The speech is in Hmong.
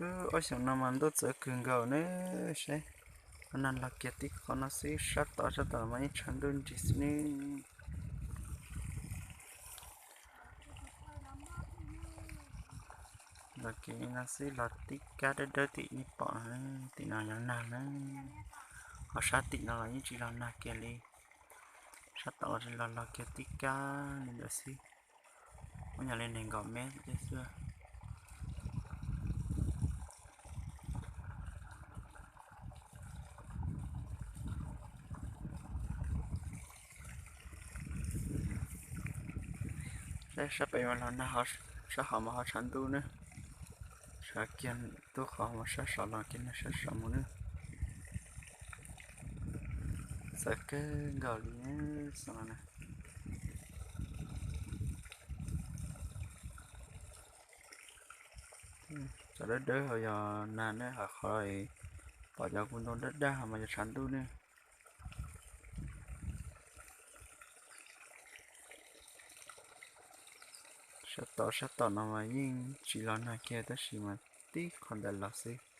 Ob xyoos no mas ntuj txawv kawg nkaus ne. Saib, los nag los kiag tib qho no xwb, sab tom sab tom mas yeej tshav ntuj nrig xwb ne. Los kiag no xwb los tib kab dawb dawb tim nej pom no, tim no yog nag na. Ho sab tim no los yeej tsis los nag kiag li. Sab tom los los kiag tib kab li ntawd xwb. Muaj nyuam li nees nkaum mev xwb. Sab pem mas los nag, sab hauv mas ho tshav ntuj ne. Tshav kiag tub qhov mas sab saud los kiag nag sab saud mus ne. Txawv kawg nkaus li xwb no na. Cov dawb dawb hauv yog nag ne, hauv qhov pom cov kuv ntoo dawb dawb hauv mas yog tshav ntuj ne. Sab tom sab tom no mas yeej tsis los nag kiag tab sis mas tib qho ntawd los xwb.